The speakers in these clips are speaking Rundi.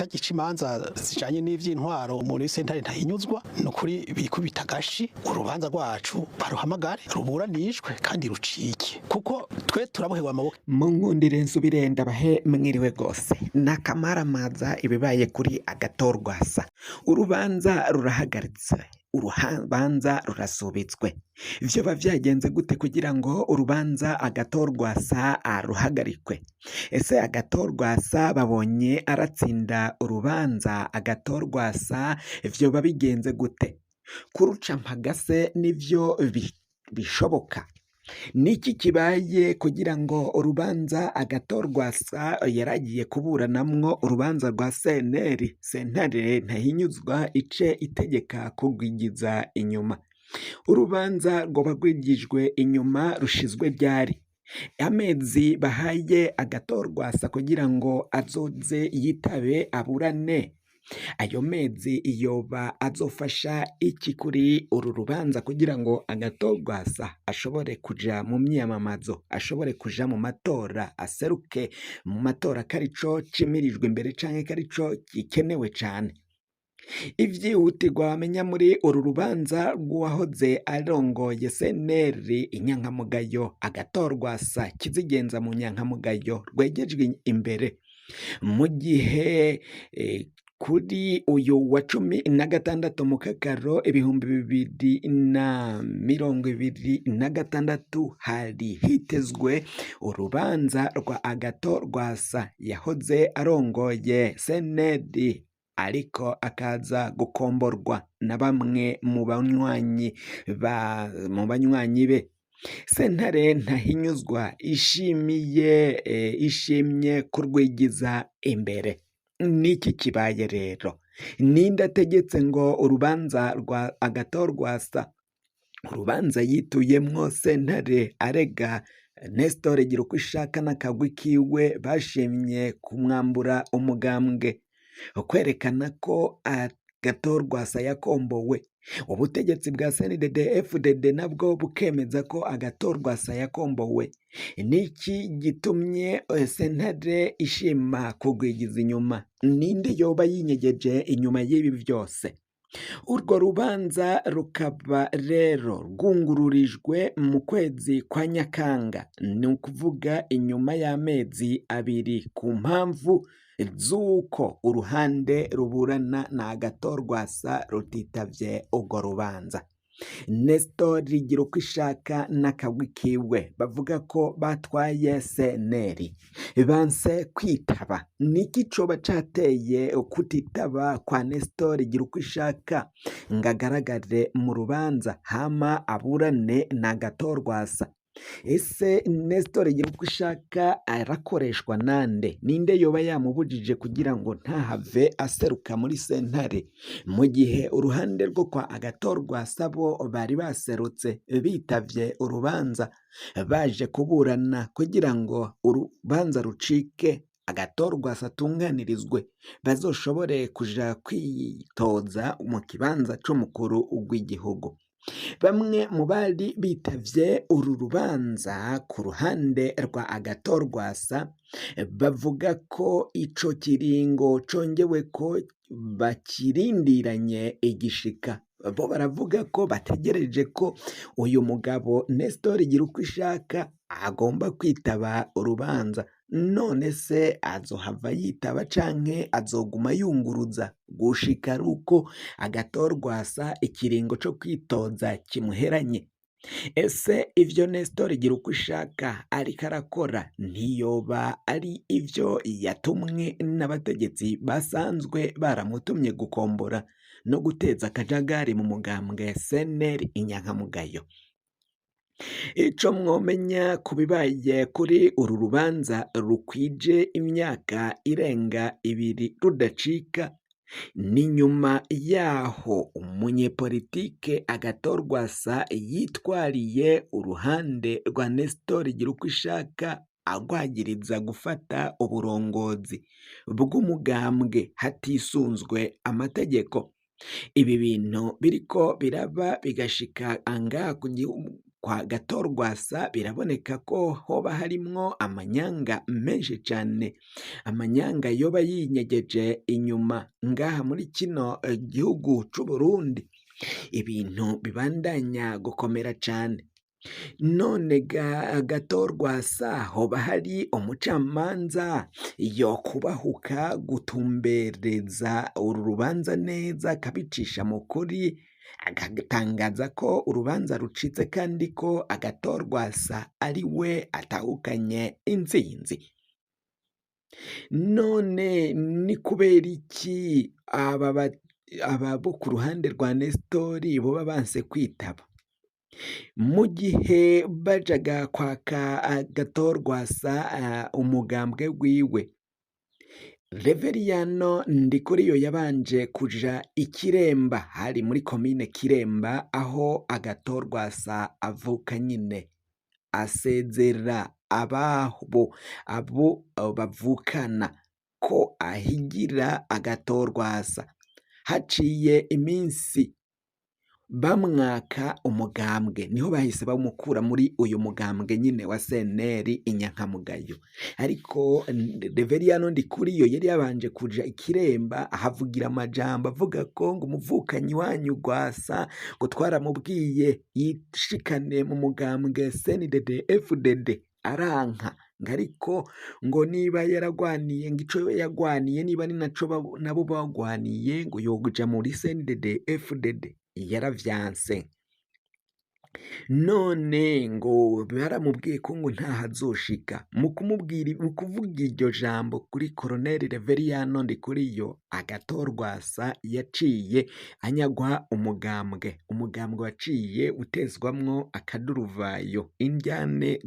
Igisata gica imanza zijanye n'ivy'intwaro muri sentare ntahinyuzwa, ni ukuri bikubita agashi, urubanza rwacu baruhamagare ruburanishwe kandi rucike, kuko twe turabohewe amaboko. Munkundire nsubire ndabahe mwiriwe rwose. N'akamaramaza ibibaye kuri Agathon-Rwasa. Urubanza rurahagaritse, urubanza rurasubitswe. Vyoba vyagenze gute kugira ngo urubanza Agathon-Rwasa ruhagarikwe? Ese Agathon-Rwasa babonye aratsinda urubanza? Agathon-Rwasa vyoba bigenze gute? Kuruca mpagase nivyo bishoboka? Niki kibaye kugira ngo urubanza Agathon-Rwasa yaragiye kuburanamwo, urubanza rwa CNL, sentare ntahinyuzwa ice itegeka kurwigiza inyuma? Urubanza rwoba rwigijwe inyuma rushizwe ryari? Amezi bahaye Agathon-Rwasa kugira ngo azoze yitabe aburane, ayo mezi yoba azofasha iki kuri uru rubanza kugira ngo Agathon-Rwasa ashobore kuja mu myiyamamazo, ashobore kuja mu matora, aseruke mu matora ko arico cimirijwe imbere canke ko arico gikenewe cane? Ivyihutirwa wamenya muri uru rubanza rw'uwahoze arongoye CNL inyankamugayo Agathon-Rwasa kizigenza mu nyankamugayo rwegejwe imbere, mu gihe kuri uyu wa 16 Mukakaro 2026 hari hitezwe urubanza rwa Agathon-Rwasa yahoze arongoye CNL, ariko akaza gukomborwa na bamwe mu banywanyi be. Sentare ntahinyuzwa ishimiye ishimye kurwigiza imbere. Niki kibaye rero? Ninde ategetse ngo urubanza rwa Agathon-Rwasa, urubanza yituyemwo sentare arega Nestor Girukwishaka n'akagwi kiwe bashimye kumwambura umugambwe, kwerekana ko Agathon-Rwasa yakombowe? Ubutegetsi bwa CNDD FDD nabwo bukemeza ko Agathon-Rwasa yakombowe. Niki gitumye sentare ishima kugwigiza inyuma? Ninde yoba yinyegeje inyuma y'ibi byose? Urwo rubanza rukaba rero rwungururijwe mu kwezi kwa Nyakanga, ni ukuvuga inyuma y'amezi 2, ku mpamvu z'uko uruhande ruburana na Agathon-Rwasa rutitavye urwo rubanza. Nestor Girukwishaka n'akagwi kiwe bavuga ko batwaye CNL banse kwitaba. Niki coba cateye kutitaba kwa Nestor Girukwishaka ngo agaragare mu rubanza hama aburane na Agathon-Rwasa? Ese Nestor Girukwishaka arakoreshwa nande? Ninde yoba yamubujije kugira ngo ntahave aseruka muri sentare, mu gihe uruhande rwo kwa Agathon-Rwasa bo bari baserutse bitavye urubanza, baje kuburana kugira ngo urubanza rucike, Agathon-Rwasa atunganirizwe, bazoshobore kuja kwitoza mu kibanza c'umukuru w'igihugu? Bamwe mu bari bitavye uru rubanza ku ruhande rwa Agathon-Rwasa bavuga ko ico kiringo congeweko bakirindiranye igishika. Bo baravuga ko bategereje ko uyu mugabo Nestor Girukwishaka agomba kwitaba urubanza. None se azohava yitaba canke azoguma yunguruza gushika aruko Agathon-Rwasa ikiringo co kwitoza kimuheranye? Ese ivyo Nestor Girukwishaka ariko arakora ntiyoba ari ivyo yatumwe n'abategetsi basanzwe baramutumye gukombora no guteza akajagari mu mugambwe CNL inyankamugayo? Ico mwomenya ku bibaye kuri uru rubanza rukwije imyaka irenga 2 rudacika, ni nyuma yaho umunyepolitike Agathon-Rwasa yitwariye uruhande rwa Nestor Girukwishaka agwagiriza gufata uburongozi bw'umugambwe hatisunzwe amategeko. Ibi bintu biriko biraba bigashika angaha. Kwa Gatorwasa biraboneka ko hoba harimwo amanyanga menshi cane, amanyanga yoba yinyegeje inyuma ngaha muri kino gihugu c'Uburundi, ibintu bibandanya gukomera cane. None ga Gatorwasa hoba hari umucamanza yokubahuka gutumbereza uru rubanza neza akabicisha mu kuri, agatangaza ko urubanza rucitse kandi ko Agatorwasa ari we atahukanye intsinzi? None ni kubera iki aba bo ku ruhande rwa Nesitori boba banse kwitaba? Mu gihe bajaga kwaka Agatorwasa umugambwe wiwe, Reveriyano Ndikuriyo yabanje kuja Ikiremba, hari muri komine Kiremba aho Agatorwasa avuka nyine, asezera ababo abo bavukana ko ahigira Agatorwasa. Haciye iminsi bamwaka umugambwe, niho bahise bamukura muri uyu mugambwe nyine wa CNL inyankamugayo. Ariko Reveriyano Ndikuriyo yari yabanje kuja Ikiremba ahavugira amajambo avuga ko ngo umuvukanyi wanyu Rwasa ngo twaramubwiye yishikane mu mugambwe CNDD FDD aranka, ngo ariko ngo niba yaragwaniye ngo ico yagwaniye niba ni naco nabo bagwaniye ngo yoja muri CNDD FDD, yaravyanse. None ngo baramubwiye ko ngo ntahazoshika. Mu kumubwira, mu kuvuga iryo jambo kuri Colonel Reveriyano Ndikuriyo, Agatorwasa yaciye anyagwa umugambwe, umugambwe waciye utezwamwo akaduruvayo. Indyane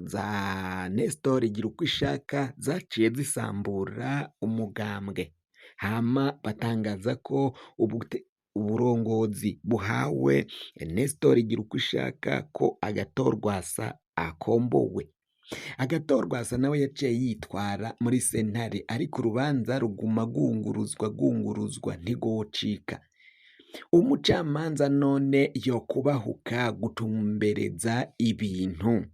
za Nestor Girukwishaka zaciye zisambura umugambwe, hama batangaza ko uburongozi buhawe Nestor Girukwishaka ko Agatorwasa akombowe. Agatorwasa nawe yaciye yitwara muri sentare, ariko urubanza ruguma gunguruzwa ntigocika. Umucamanza none yokubahuka gutumbereza ibintu,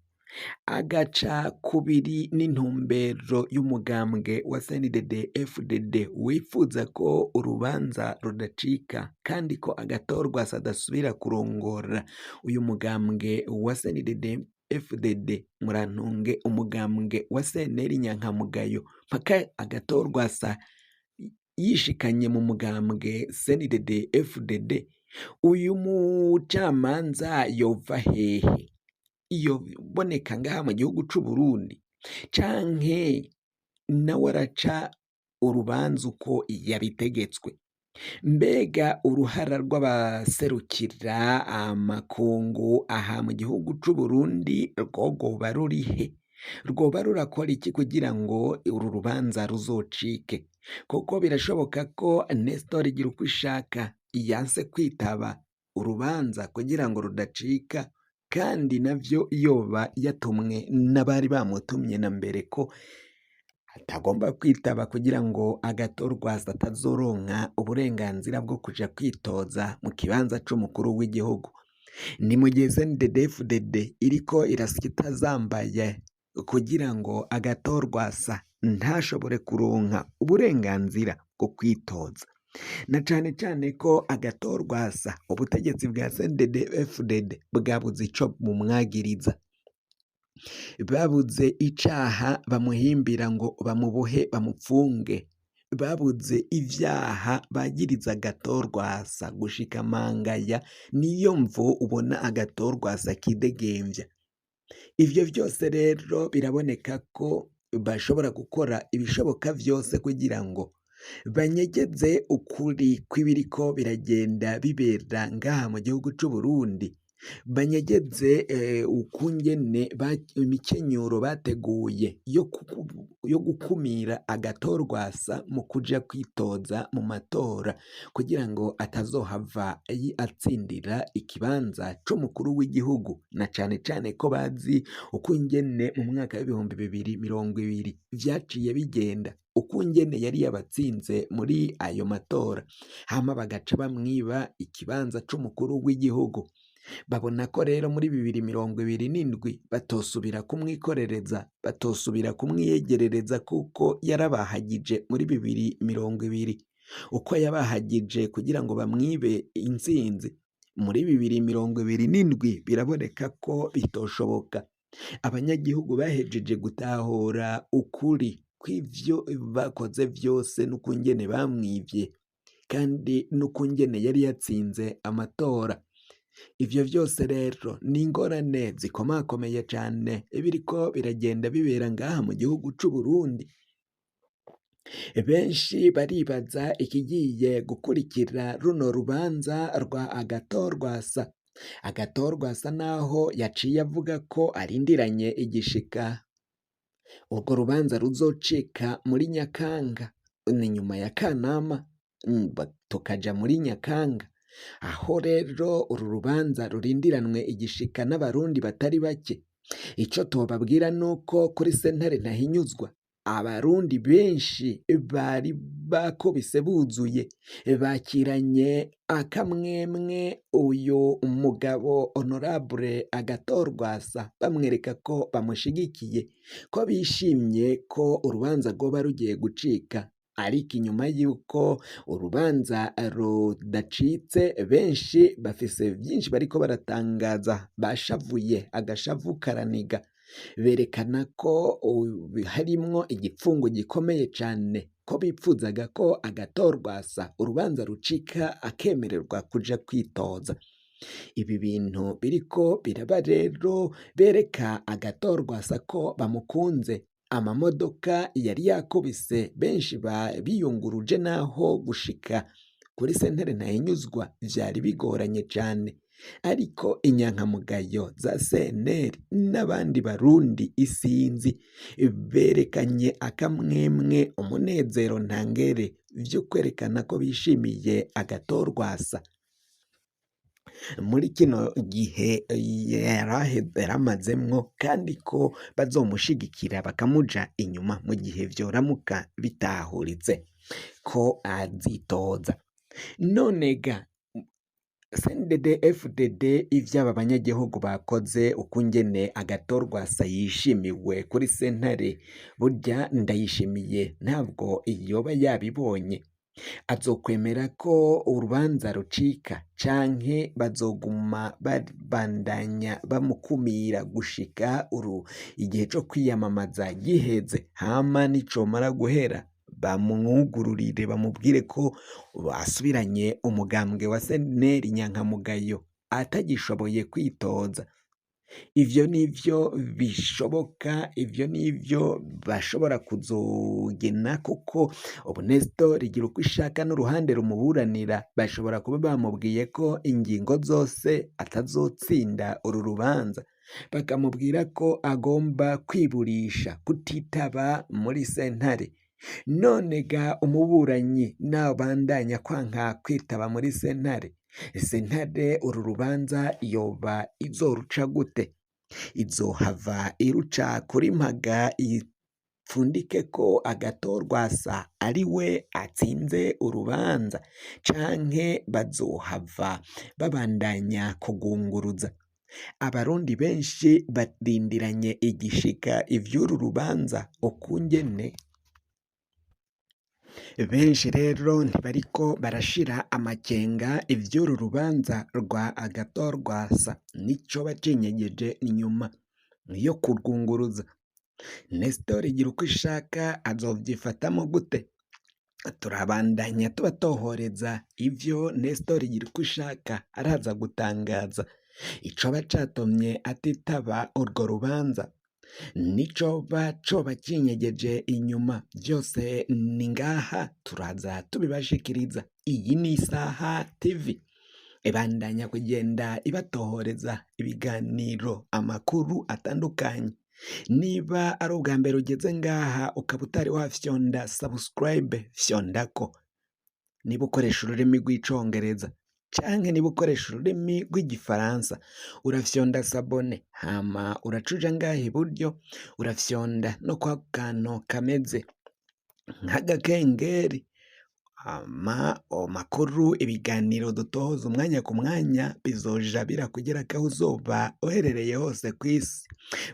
agaca kubiri n'intumbero y'umugambwe wa CNDD FDD wifuza ko urubanza rudacika kandi ko Agatorwasa adasubira kurongora uyu mugambwe wa CNDD FDD, murantunge umugambwe wa CNL inyankamugayo, mpaka Agatorwasa yishikanye mu mugambwe CNDD FDD. Uyu mucamanza yova hehe? Iyo boneka ngaha mu gihugu c'Uburundi, canke nawe araca urubanza uko yabitegetswe? Mbega uruhara rw'abaserukira amakungu aha mu gihugu c'Uburundi rwogoba rurihe? Rwoba rurakora iki kugira ngo uru rubanza ruzocike? Kuko birashoboka ko Nestor Girukwishaka yanse kwitaba urubanza kugira ngo rudacika, kandi navyo yoba yatumwe n'abari bamutumye na mbere ko atagomba kwitaba kugira ngo Agatorwasa atazoronka uburenganzira bwo kuja kwitoza mu kibanza c'umukuru w'igihugu. Ni mu gihe CNDD FDD iriko irasya itazambaye kugira ngo Agatorwasa ntashobore kuronka uburenganzira bwo kwitoza, na cane cane ko Agatorwasa ubutegetsi bwa CNDD FDD bwabuze ico bumwagiriza, babuze icaha bamuhimbira ngo bamubohe bamupfunge, babuze ivyaha bagiriza Agatorwasa gushika mangaya. Niyo mvo ubona Agatorwasa akidegemvya. Ivyo vyose rero biraboneka ko bashobora gukora ibishoboka vyose kugira ngo banyegeze ukuri kw'ibiriko biragenda bibera ngaha mu gihugu c'Uburundi, banyegeze ukungene imikenyuro bateguye yo gukumira Agatorwasa mu kuja kwitoza mu matora kugira ngo atazohava atsindira ikibanza c'umukuru w'igihugu, na cane cane ko bazi ukungene mu mwaka w'2020 vyaciye bigenda, ukungene yari yabatsinze muri ayo matora, hama bagaca bamwiba ikibanza c'umukuru w'igihugu. Babona ko rero muri 2027 batosubira kumwikorereza, batosubira kumwiyegerereza kuko yarabahagije muri 2020. Uko yabahagije kugira ngo bamwibe intsinzi, muri 2027 biraboneka ko bitoshoboka. Abanyagihugu bahejeje gutahura ukuri kw'ivyo bakoze vyose n'ukungene bamwivye kandi n'ukungene yari yatsinze amatora. Ivyo vyose rero ni ingorane zikomakomeye cane biriko biragenda bibera ngaha mu gihugu c'Uburundi. Benshi baribaza ikigiye gukurikira runo rubanza rwa Agathon Rwasa. Agathon Rwasa naho yaciye avuga ko arindiranye igishika urwo rubanza ruzocika muri Nyakanga, ni nyuma ya Kanama tukaja muri Nyakanga. Aho rero uru rubanza rurindiranwe igishika n'abarundi batari bake. Ico tobabwira nuko kuri sentare ntahinyuzwa abarundi benshi bari bakubise buzuye, bakiranye akamwemwe uyu mugabo Honorable Agathon Rwasa, bamwereka ko bamushigikiye, ko bishimye ko urubanza rwoba rugiye gucika. Ariko inyuma y'uko urubanza rudacitse, benshi bafise vyinshi bariko baratangaza, bashavuye agashavu karaniga, berekana ko harimwo igipfungu gikomeye cane, ko bipfuzaga ko Agathon Rwasa urubanza rucika akemererwa kuja kwitoza. Ibi bintu biriko biraba rero bereka Agathon Rwasa ko bamukunze. Amamodoka yari yakubise benshi biyunguruje naho gushika kuri sentare ntahinyuzwa vyari bigoranye cane, ariko inyankamugayo za CNL n'abandi barundi isinzi berekanye akamwemwe, umunezero ntangere vyo kwerekana ko bishimiye Agathon Rwasa. Muri kino gihe yaramazemwo kandi ko bazomushigikira bakamuja inyuma mu gihe vyoramuka bitahuritse ko azitoza. None ga CNDD FDD ivy'aba banyagihugu bakoze ukungene Agathon Rwasa yishimiwe kuri sentare, burya Ndayishimiye ntabwo yoba yabibonye. Azokwemera ko urubanza rucika canke bazoguma babandanya bamukumira gushika uru igihe co kwiyamamaza giheze, hama nicomara guhera bamwugururire bamubwire ko basubiranye umugambwe wa CNL inyankamugayo atagishoboye kwitoza. Ivyo nivyo bishoboka, ivyo nivyo bashobora kuzogena kuko ubu Nestor Girukishaka n'uruhande rumuburanira bashobora kuba bamubwiye ko ingingo zose atazotsinda uru rubanza, bakamubwira ko agomba kwiburisha kutitaba muri sentare. None ga umuburanyi nabandanya kwanka kwitaba muri sentare, sentare uru rubanza yoba izoruca gute? Izohava iruca kuri mpaga ipfundike ko Agathon Rwasa ari we atsinze urubanza, canke bazohava babandanya kugunguruza? Abarundi benshi barindiranye igishika ivy'uru rubanza ukungene. Benshi rero ntibariko barashira amakenga ivy'uru rubanza rwa Agathon Rwasa, nico bacinyegeje inyuma yo kurwunguruza. Nestor Girukishaka azovyifatamo gute? Turabandanya tubatohoreza ivyo Nestor Girukishaka araza gutangaza, icoba catumye atitaba urwo rubanza, nicoba coba cinyegeje inyuma, vyose ni ngaha turaza tubibashikiriza. Iyi ni Isaha TV ibandanya kugenda ibatohoreza ibiganiro, amakuru atandukanye. Niba ari ubwa mbere ugeze ngaha ukaba utari wafyonda subscribe, fyondako. Niba ukoresha ururimi rw'icongereza canke niba ukoresha ururimi rw'igifaransa urafyonda s'abonner, hama uraca uja ngaha iburyo urafyonda no kwa kantu kameze nk'agakengeri, Ama makuru, ibiganiro dutohoza umwanya ku mwanya bizoja birakugerako aho uzoba uherereye hose kw'isi.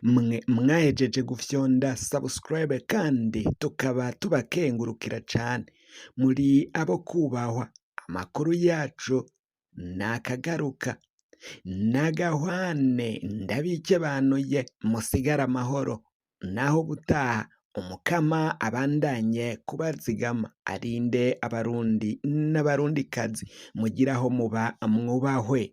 Mwe mwahejeje gufyonda subscribe kandi tukaba tubakengurukira cane, muri abo kubahwa. Amakuru yacu nakagaruka nagahwane, ndabikebanuye, musigare amahoro, naho ubutaha. Umukama abandanye kubazigama, arinde Abarundi n'Abarundikazi, mugire aho muba mwubahwe.